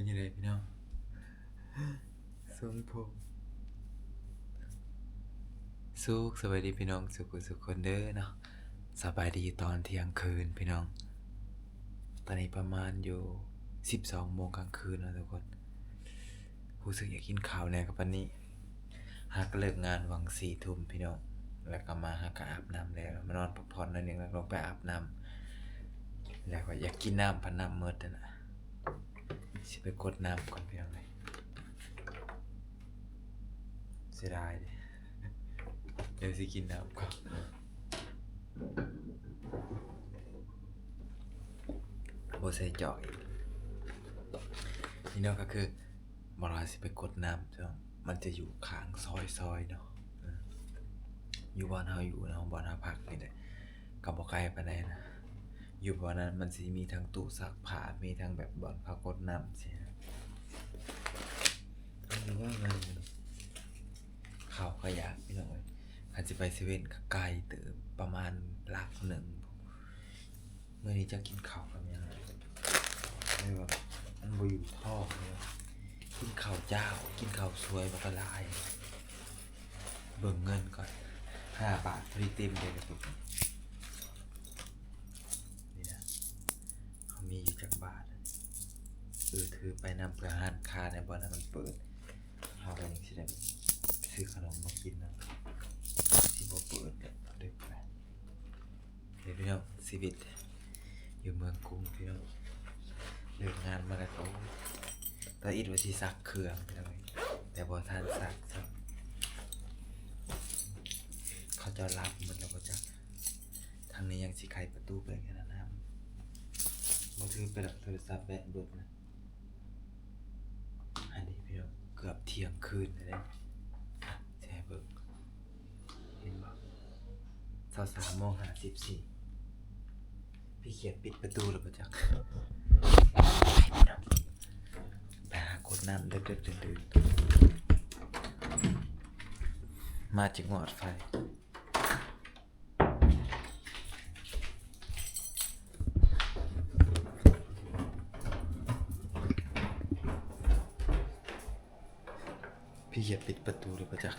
ເປັນຈັ່ງໃດພີ່ນ້ອງ ຊົງຜົມ ສຸກສະບາຍດີພີ່ນ້ອງ ສຸກທຸກຄົນເດີເນາະ. ສະບາຍດີຕອນທ່ຽງຄືນພີ່ນ້ອງ ຕອນນີ້ປະມານຢູ່ສິບສອງໂມງກາງຄືນເນາະທຸກຄົນ. ຮູ້ສຶກຢາກກິນເຂົ້າແດ່ກັບປານນີ້. ຫາກະເລີກງານຫວ່າງສີ່ທຸ່ມພີ່ນ້ອງ ແລ້ວກະມາຫາກະອາບນ້ຳແລ້ວ ມານອນພັກຜ່ອນໜ້ອຍໜຶ່ງ ແລ້ວລົງໄປອາບນ້ຳ ແລ້ວກະຢາກກິນນ້ຳ ພັດນ້ຳໝົດຫັ້ນນະ. ຊິໄປກົດນ້ຳກ່ອນພີ່ນ້ອງເອີຍ ເສຍດາຍເດ້. ດຽວຊິກິນນ້ຳກ່ອນ ບໍ່ໃສ່ຈອກອີກ. ນີ້ເນາະ ກະຄືບໍ່ລາຊິໄປກົດນ້ຳ ມັນຈະຢູ່ຂ້າງຊອຍໆເນາະ ຢູ່ບ່ອນເຮົາຢູ່ເນາະ ບ່ອນເຮົາພັກນີ້ແຫຼະ ກະບໍ່ໄກປານໃດນະ. ຢູ່ບ່ອນນັ້ນມັນຊິມີທັງຕູ້ຊັກຜ້າ ມີທັງແບບບ່ອນເຂົາກົດນ້ຳຊີ້ນະ. ເຂົ້າກະຢາກພີ່ນ້ອງເອີຍ ຄັນຊິໄປເຊເວັ່ນກະໄກເຕີບ ປະມານຫຼັກໜຶ່ງ. ມື້ນີ້ຈະກິນເຂົ້າກັບຫຍັງ ແບບວ່າມັນບໍ່ຢູ່ທ້ອງເລີຍ. ກິນເຂົ້າຈ້າວ ກິນເຂົ້າສວຍ ມັນກະຫຼາຍ. ເບິ່ງເງິນກ່ອນ ຫ້າບາດ ພໍດີເຕັມເລີຍທຸກຄົນ. ນີ້ນະ ເຮົາມີຢູ່ຈັກບາດ ເອີ ຖືໄປນຳເພື່ອຮ້ານຄ້າໃນບ່ອນນັ້ນມັນເປີດ ເຮົາກະຍັງຊິໄດ້ຊື້ຂະໜົມມາກິນນຳ ຊິບໍ່ເປີດແລ້ວ ດຶກແລ້ວ. ເອີ ພີ່ນ້ອງ ຊີວິດຢູ່ເມືອງກຸງພີ່ນ້ອງ ເລີກງານມາແລ້ວກະ ໂອ້ຍ ຕາອິດວ່າຊິຊັກເຄື່ອງພີ່ນ້ອງ ແຕ່ບໍ່ທັນຊັກຊ້ຳ ເຂົາເຈົ້າຫຼັບໝົດແລ້ວບໍ່ຈັກ. ທາງນີ້ຍັງຊິໄຂປະຕູໄປແຄ່ນັ້ນນະ ບໍ່ຖືໄປດອກ ໂທລະສັບແບດເບິດນະ. ອັນນີ້ພີ່ນ້ອງ ເກືອບທ່ຽງຄືນແລ້ວເດ້ ຊິໃຫ້ເບິ່ງ ເຫັນບໍ່ ຊາວສາມໂມງຫ້າສິບສີ່. ພີ່ຂຽດປິດປະຕູແລ້ວບໍ່ຈັກ ໄປພີ່ນ້ອງ ໄປຫາກົດນ້ຳເດິກໆ ດື່ນໆ ມາຈຶ່ງຮອດໄຟ. ພີ່ຢາກປິດປະຕູຫຼືບໍ່ຈັກ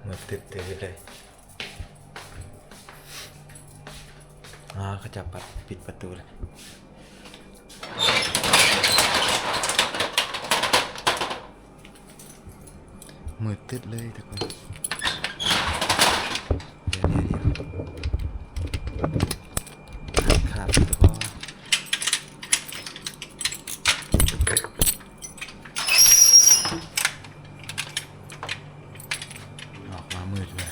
ມືດຕຶບເຕີເລີຍ. ອາ ເຂົາເຈົ້າປັດ ປິດປະຕູແລ້ວ ມືດຕຶບເລີຍທຸກຄົນ. ດຽວໆ ຂາດຕົວ ອອກມາມືດເລີຍ.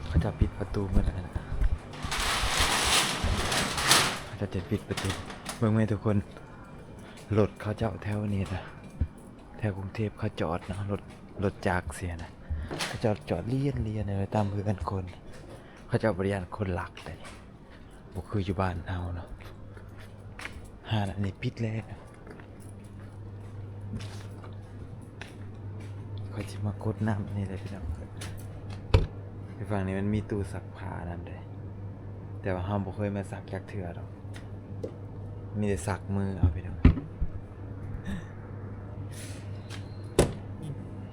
ເຂົາເຈົ້າປິດປະຕູໝົດແລ້ວນະ ເຂົາເຈົ້າຈະປິດປະຕູ. ເບິ່ງແມ່ນທຸກຄົນ ລົດເຂົາເຈົ້າແຖວນີ້ນະ ແຖວກຸງເທບເຂົາຈອດເນາະ ລົດ ລົດຈັກຊີ້ນະ ເຂົາເຈົ້າຈອດລຽນໆ ຕາມເຮືອນຄົນ ເຂົາເຈົ້າບໍ່ໄດ້ຢ້ານຄົນລັກເດ້. ບໍ່ຄືຢູ່ບ້ານເຮົາເນາະ ຮ້ານອັນນີ້ປິດແລ້ວ. ຂ້ອຍຊິມາກົດນ້ຳອັນນີ້ແຫຼະພີ່ນ້ອງ. ຢູ່ຝັ່ງນີ້ມັນມີຕູ້ຊັກຜ້ານຳເດ້ ແຕ່ວ່າເຮົາບໍ່ເຄີຍມາຊັກຈັກເທື່ອດອກ ມີແຕ່ຊັກມືເອົາພີ່ນ້ອງ.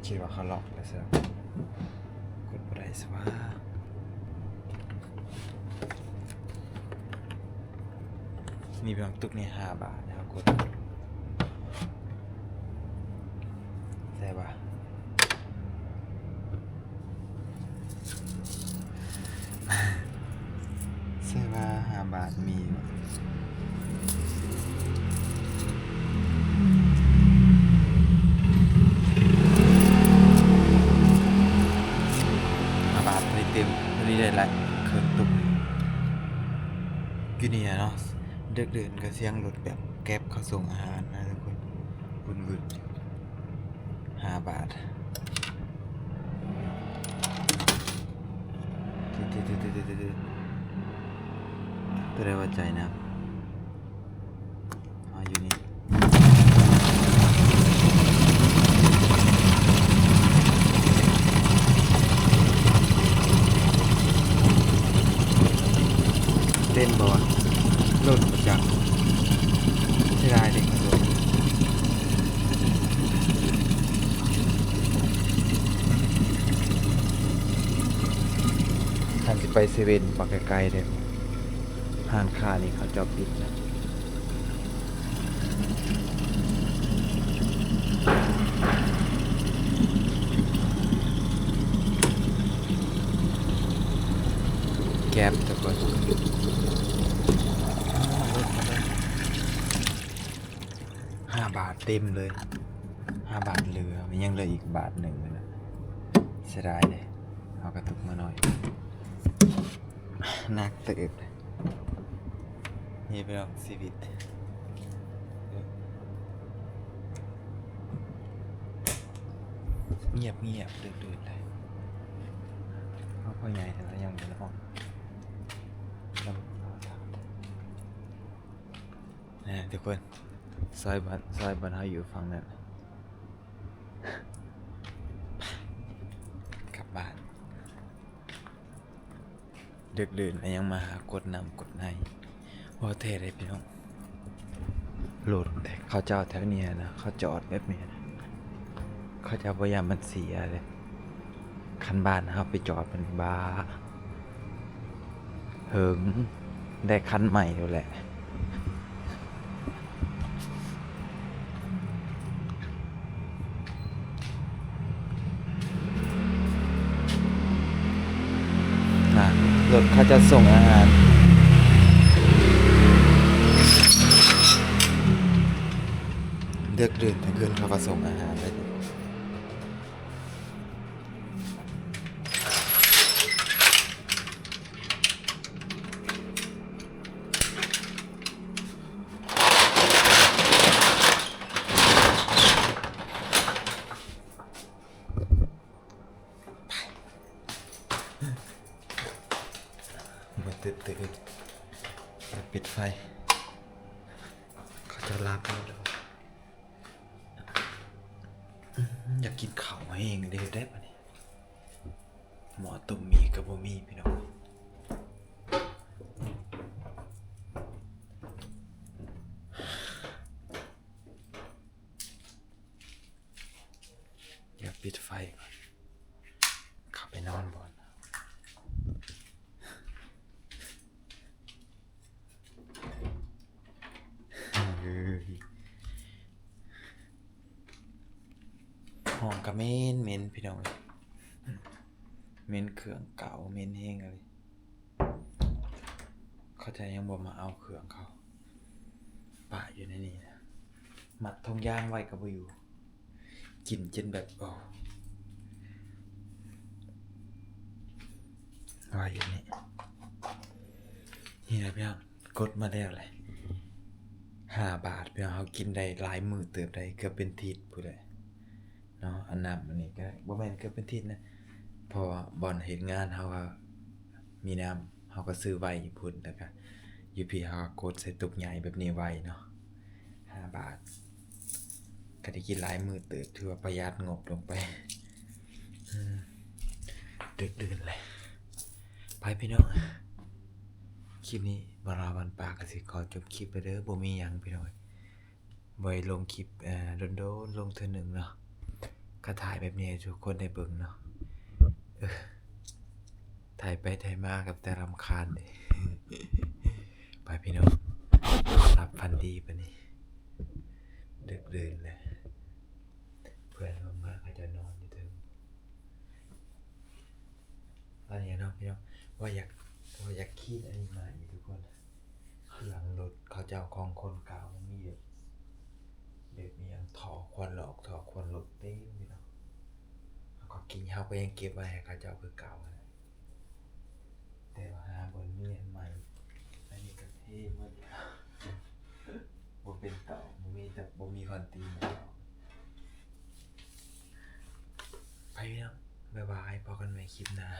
ຄິດວ່າເຂົາລັອກແລ້ວຊະ ກົດບໍ່ໄດ້ຊະຫວາ. ນີ້ພີ່ນ້ອງ ຕຸກນີ້ຫ້າບາດ ເຮົາກົດ ໃສ່ຫວາ ໃສ່ຫວາ ຫ້າບາດມີຫວາ. ຫ້າບາດ ພໍດີເຕັມ ພໍດີໄດ້ຫຼາຍເຄິ່ງຕຸກ. ຢູ່ນີ້ນະເນາະ ເດິກໆ ກະສຽງລົດແບບແກັບເຂົາສົ່ງອາຫານນະທຸກຄົນ ວຶດໆ. ຫ້າບາດ ໂຕໃດວ່າຈ່າຍນຳ ເອົາຢູ່ນີ້. ໄປເຊເວັນ ບໍ່ໄກໆເດ້. ຮ້ານຄ້ານີ້ເຂົາເຈົ້າປິດແລ້ວ. ແກັບ ທຸກຄົນ. ຫ້າບາດເຕັມເລີຍ. ຫ້າບາດເຫຼືອ ມັນຍັງເຫຼືອອີກບາດໜຶ່ງນະ. ເສຍດາຍເດ້. ເອົາກະຕຸກມາໜ້ອຍ. ໜັກເຕີບ. ນີ້ເປັນຊີວິດ ງຽບໆ ດຶກໆ ເລີຍ. ເຮົາພໍໃຫຍ່ແລ້ວ ຍັງບໍ່ໄດ້ອອກ. ນະ ທຸກຄົນ ຊອຍບ້ານ ຊອຍບ້ານເຮົາຢູ່ຝັ່ງນັ້ນ. ກັບບ້ານ. ດຶກດື່ນແລ້ວຍັງມາຫາກົດນ້ຳກົດໃນ. ເວົ້າແທ້ເດ້ພີ່ນ້ອງ. ລົດເຂົາເຈົ້າແຖວນີ້ນະ ເຂົາຈອດແບບນີ້ນະ ເຂົາເຈົ້າບໍ່ຢ້ານມັນເສຍເດ້. ຄັນບ້ານເຮົາໄປຈອດມັນບ້າ ເຫິງໄດ້ຄັນໃໝ່ໂລດແຫຼະ. ນະ ລົດເຂົາຈະສົ່ງອາຫານ. ເດິກດື່ນກາງຄືນເຂົາກະສົ່ງອາຫານໄດ້. ບໍ່ຕື່ນເຕັ້ນ ປິດໄຟ ເຂົາຈະລັບແລ້ວ. ຢາກກິນເຂົ້າແຮງເດ້ ເຮັດໄດ້ບາດນີ້. ໝໍ້ຕົ້ມໝີ່ກະບໍ່ມີພີ່ນ້ອງ. ດຽວປິດໄຟກ່ອນ ເຂົ້າໄປນອນບ່ອນ. ຫ້ອງກະເໝັນເໝັນພີ່ນ້ອງເອີຍ ເໝັນເຄື່ອງເກົ່າ ເໝັນແຮງອີ່ຫຼີ. ເຂົາເຈົ້າຍັງບໍ່ມາເອົາເຄື່ອງເຂົາ ປະຢູ່ໃນນີ້ນະ. ມັດຖົງຢາງໄວ້ກະບໍ່ຢູ່ ກິນຈົນແບບ ໂອ້ ໄວ້ຢູ່ນີ້. ນີ້ລະພີ່ນ້ອງ ກົດມາແລ້ວແຫຼະ ຫ້າບາດພີ່ນ້ອງ. ເຮົາກິນໄດ້ຫຼາຍມື້ເຕີບໄດ໋ ເກືອບເປັນທິດພຸ້ນແຫຼະເນາະ. ອັນນ້ຳອັນນີ້ກະບໍ່ແມ່ນເກືອບເປັນທິດນະ ເພາະວ່າບ່ອນເຮັດງານເຮົາກະມີນ້ຳ ເຮົາກະຊື້ໄວ້ຢູ່ພຸ້ນ ແລ້ວກະຢູ່ພີ້ເຮົາກະກົດໃສ່ຕຸກໃຫຍ່ແບບນີ້ໄວ້ເນາະ. ຫ້າບາດ ກະໄດ້ກິນຫຼາຍມື້ເຕີບ ຖືວ່າປະຢັດງົບລົງໄປ. ອືມ ດຶກດື່ນແລ້ວ ໄປພີ່ນ້ອງ. ຄລິບນີ້ບ່າວລາວບ້ານປ່າກະຊິຂໍຈົບຄລິບໄປເດີ ບໍ່ມີຫຍັງພີ່ນ້ອງ. ບໍ່ໄດ້ລົງຄລິບ ເອີ ດົນໆ ລົງເທື່ອໜຶ່ງເນາະ ກະຖ່າຍແບບນີ້ໃຫ້ທຸກຄົນໄດ້ເບິ່ງເນາະ. ເອີ ຖ່າຍໄປຖ່າຍມາກະແຕ່ລຳຄານເດ້. ໄປພີ່ນ້ອງ ຫຼັບຝັນດີບາດນີ້ ດຶກດື່ນແລ້ວ ເພື່ອນເຮົາມາ ເຂົາເຈົ້ານອນຢູ່ເທິງ. ອັນນີ້ເນາະພີ່ນ້ອງ ວ່າຢາກ ວ່າຢາກຄີນອັນນີ້ໃໝ່ທຸກຄົນ. ເຄື່ອງລົດເຂົາເຈົ້າຂອງຄົນເກົ່າ ມັນມີແບບ ແບບອີ່ຫຍັງ ທໍ່ຄວັນອອກ ທໍ່ຄວັນລົດເຕັມຢູ່ເນາະ. ເຮົາກະກິນ ເຮົາກະຍັງເກັບໄວ້ໃຫ້ເຂົາເຈົ້າຄືເກົ່າຫັ້ນແຫຼະ ແຕ່ວ່າຫາບໍ່ມີອັນໃໝ່. ອັນນີ້ກະເທໝົດ ບໍ່ເປັນເຕົາ ບໍ່ມີແຕ່ ບໍ່ມີຄອນຕີນ. ໄປພີ່ນ້ອງ ບາຍບາຍ ພໍ້ກັນໃໝ່ຄລິບໜ້າ.